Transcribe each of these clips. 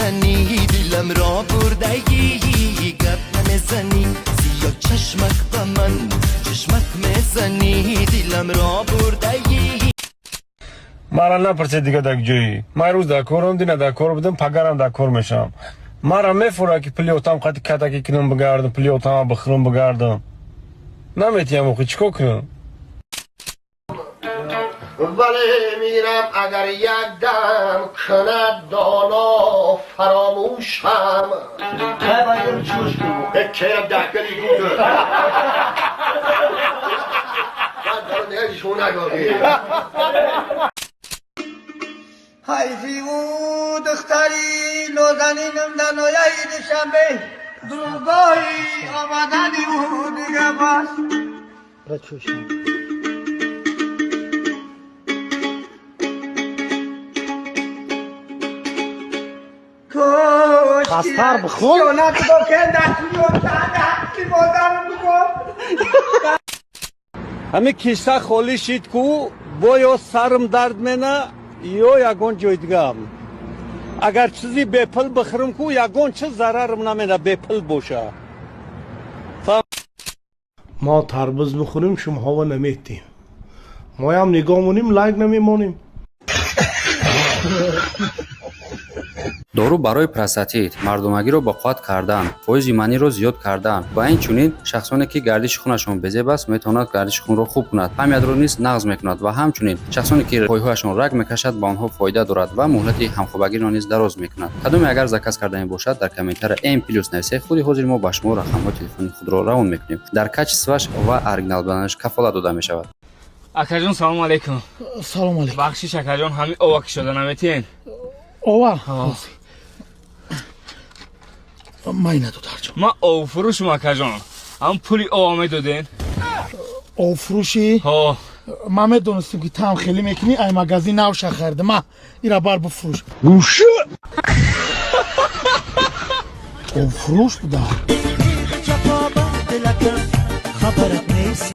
Мезанӣ, дилам ро бурдагӣ, гап намезанӣ. Сиё чашмак ба ман чашмак мезанӣ, дилам ро бурдагӣ. Мара напурсед дига дар ҷои ман. Рӯз дар корам, дина дар кор будам, пагарам дар кор мешавам. Мара мефура, ки пули отам қати катаки кунам, бигардам, пули отама бихӯрам, бигардам. Наметиям, охи чӣ кор кунам? Вале мирам, агар як дам кунад доно фаромӯшам. Кеям дахкали гуд. Ҳайфи ӯ духтари нозанинам дар нояи Душанбе дургоҳи омадани ӯ дига бас. Пастар бихӯр. Ҳамин киса холӣ шид ку, бо ё сарм дард мена, ё ягон ҷой дигаам. Агар чизи бепул бихӯрам ку, ягон чиз зарарам намена, бепул боша. Мо тарбуз мехӯрем, шумоҳо наметем. Моям нигоҳ монем, лайк намемонем. Дору барои простатит, мардонагиро ба қувват кардан, фоизи маниро зиёд кардан ва инчунин шахсоне, ки гардиши хунашон безеб аст, метавонад гардиши хунро хуб кунад, памятро низ нағз мекунад ва ҳамчунин шахсоне, ки пойҳояшон раг мекашад, ба онҳо фоида дорад ва муҳлати ҳамхобагиро низ дароз мекунад. Кадоме агар заказ кардани бошад, дар комментария М плюс нависед. Худи ҳозир мо ба шумо рақамҳои телефони худро равон мекунем. Дар качестваш ва оригинал буданаш кафолат дода мешавад. Акаҷон, салому алайкум. Салом алейкум. Бахшиш, акаҷон, ҳамин ова ки шуда наметиҳен? Ова майна, додарҷон. Ман овфурӯшум, акаҷон, ҳам пули ова медоден. Овфурӯшӣ? Ҳо. Ман медонистем, ки таам хеле мекунӣ. Ай магазин навша харидам, ма ира бар бифурӯш. Гӯша. Овфурӯш буда. Хабарат нест.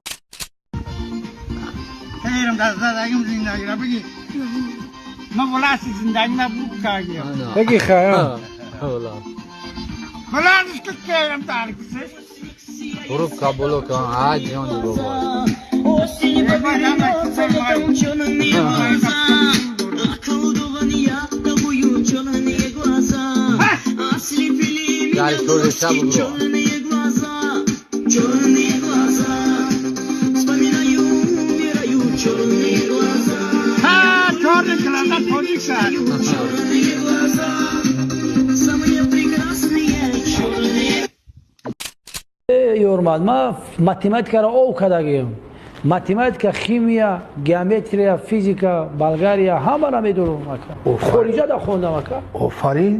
Хейрам дар задагим зиндагира бигӣ. Ман воласи зиндагӣ набуд кагия. Беги хая. Баландиш ки хейрам таркисиш. Трубка було кан, ай ҷони бобо. Осень повернется летом черные глаза. Околдован я тобою, черные глаза. Ослепили меня Дай, тоже сам дурацкие черные глаза. Черные глаза. Вспоминаю, умираю, черные глаза. Ҳа, чёрные глаза тоҷикша. Черные глаза. Самые прекрасные черные. Ёрмад, ма математикаро ов кардагием. Математика, химия, геометрия, физика, болгария, ҳамаро медонам, ака. Хориҷа хондам, ака. Офарин.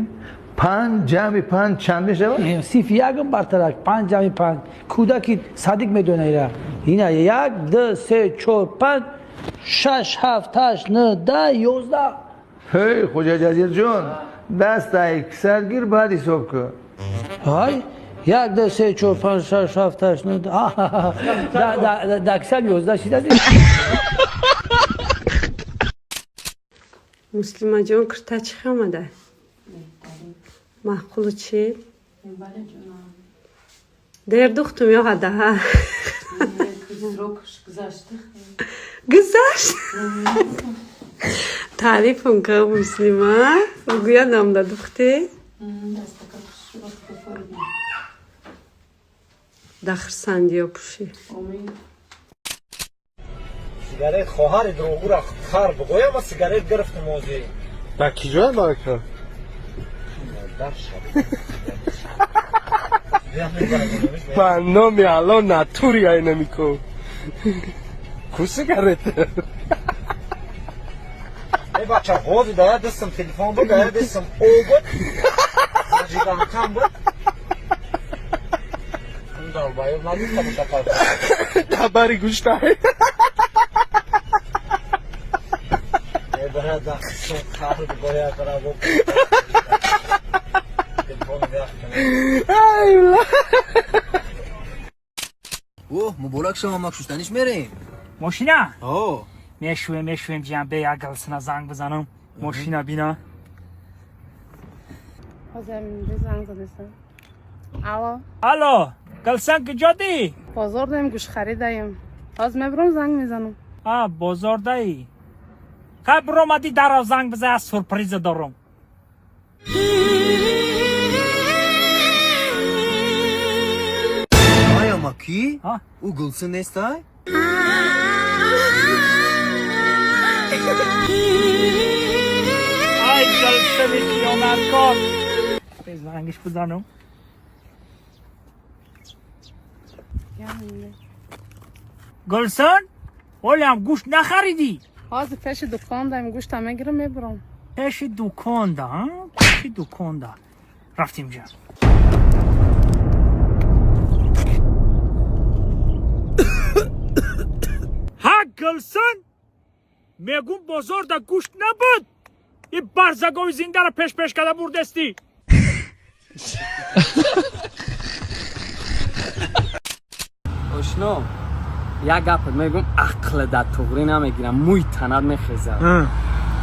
Панҷ ҷамъи панҷ чанд мешавад? Сиф якм бартарак. Панҷ ҷамъи панҷ, кӯдаки садик медона ира. Ина як, ду, се, чор, панҷ, шаш, ҳафт, ҳашт, нӯ, 10, 11. Ҳей, Хоҷаҷазирҷон, даст ай кисар гир, баъд ҳисоб кун. Ҳай, як, ду, се, чор, панҷ, шаш, ҳафт, ҳашт, нӯ, дар кисам 11 шида. Муслимаҷон, кирта чӣ омада? Маъқулу чӣ? Дер духтум ё ҳадаҳа? Гузашт. Таърифам ка, Муслима. Гӯя намда духте? Да хурсандиё пӯшӣ. Сигарет хоҳари дурӯғгӯра хар бигӯям, ма сигарет гирифтам озӣ. Дар ки ҷоя, барака? Ба номи Алло, натури ай намико. Ку сигарет? Э, бача, ҳозир да я дастам телефон буд, да я дастам о буд, зажигалкам буд. Долбоёб нагуфта боша пас. Дар бари гӯштай. Э, брат, хар бигӯя, браво. Телефон Ай, ла. О, муборак шава, мак шустаниш мерем. Мошина? О. Мешӯем, мешӯем, ҷиям, бе як галсина занг бизанам, мошина бина. Ҳозир занг задесам. Алло. Алло, Гулсан, куҷодӣ? Бозор даем, гӯшт харидаем. Ҳозир мебурам, занг мезанам. А, бозордаӣ? Хай, биромадӣ, дарав занг биза, аз сюрприза дорам. Ай, амакӣ, ӯ Гулсин нестай? Ай, Гулсини хиёнаткор, зангиш бизанам. Гулсан, ҳолиам гӯшт нахаридӣ? Ҳозир пеши дукон даем, гӯшта мегирам, мебурам. Пеши дуконда, пеши дуконда. Рафтем ҷа. Ҳа, Гулсан, мегум, бозорда гӯшт набуд, и барзагови зиндаро пеш-пеш карда бурдестӣ. Ошно, як гапат мегум, ақла дар туғрӣ намегирам, мӯй танат мехезад.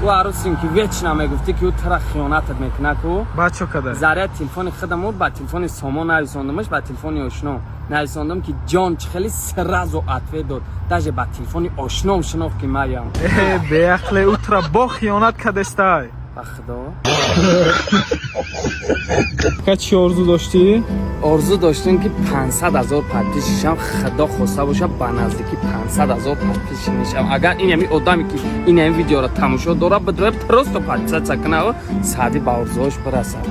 Ӯ арӯсим, ки вечно мегуфтӣ, ки ӯ тара хиёнатат мекунад ку. Баъд чо када? Заряд телефони худам ба телефони Сомон нависондамаш, ба телефони ошно нависондам, ки ҷон чӣ хеле сразу ответ дод, даже ба телефони ошном шинохт, ки маям. Э, беақле, ӯ тра бо хиёнат кадестай. Ба худо. Ка, чӣ орзу доштӣ? Орзу доштем, ки 500 000 подписчик шам. Худо хоста боша, ба наздики 500 000 подписчик мешавам. Агар ин ҳами одаме, ки ин ҳами видеоро тамошо дорад, бидрояд, просто подписаться кунад, Саъди ба орзуҳош бирасад.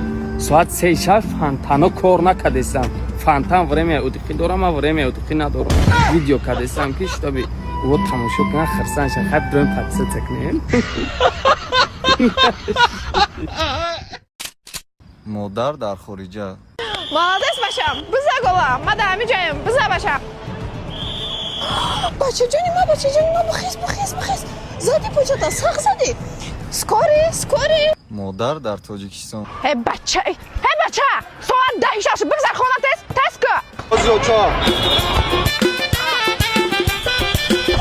Соат 3 шаб фонтано кор накардесам. Фонтан время отдыхи дорам, ман время отдыхи надорам. Видео кардесам, ки чтобы о тамошо кунад, хирсан шад. Хай, бидроем, подписаться кунем. Модар дар хориҷа. Молодец, бачам, биза гола, ма дар ҳамин ҷоем, биза, бачам. Бачаҷони ма, бачаҷони ма, бихез, бихез, бихез. Зади почата, сах зади. Скорый, скорый. Модар дар Тоҷикистон. Э, бача, э, бача, соат 10 шаш, бигзар хона, тез, тез ку.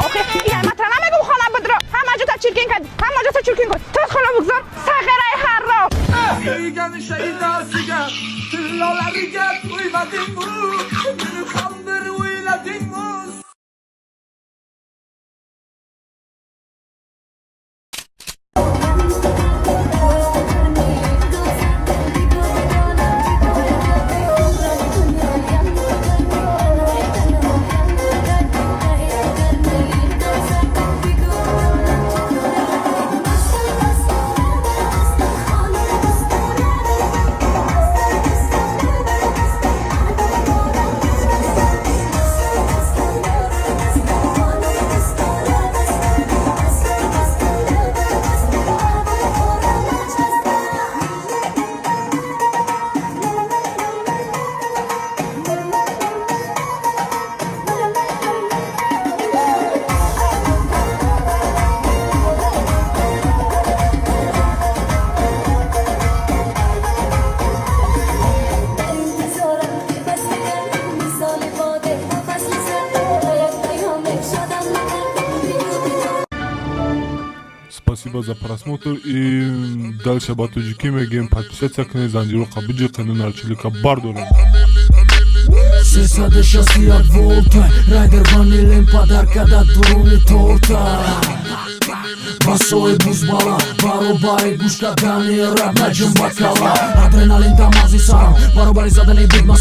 Охи, ина матра намегум, хона бидро. Ҳама ҷота чиркин кард, ҳама ҷота чиркин кард. Тез хона бигзор, сағираи ҳарром. Suygan tillolariga to'ymadingmi? Meni ham bir o'yladingmi? Спасибо за просмотр и дальше ба тоҷикӣ мегӯем: подписаться кунед, занҷироқа биҷиқену нарчилика бардорем. 361 волта, райдер ванилем падарка дар дуруни торта. Басои бузбала баробари гӯш кардани раб наҷум ба кала. Адреналин дар мағзи сарам баробари задани бигма.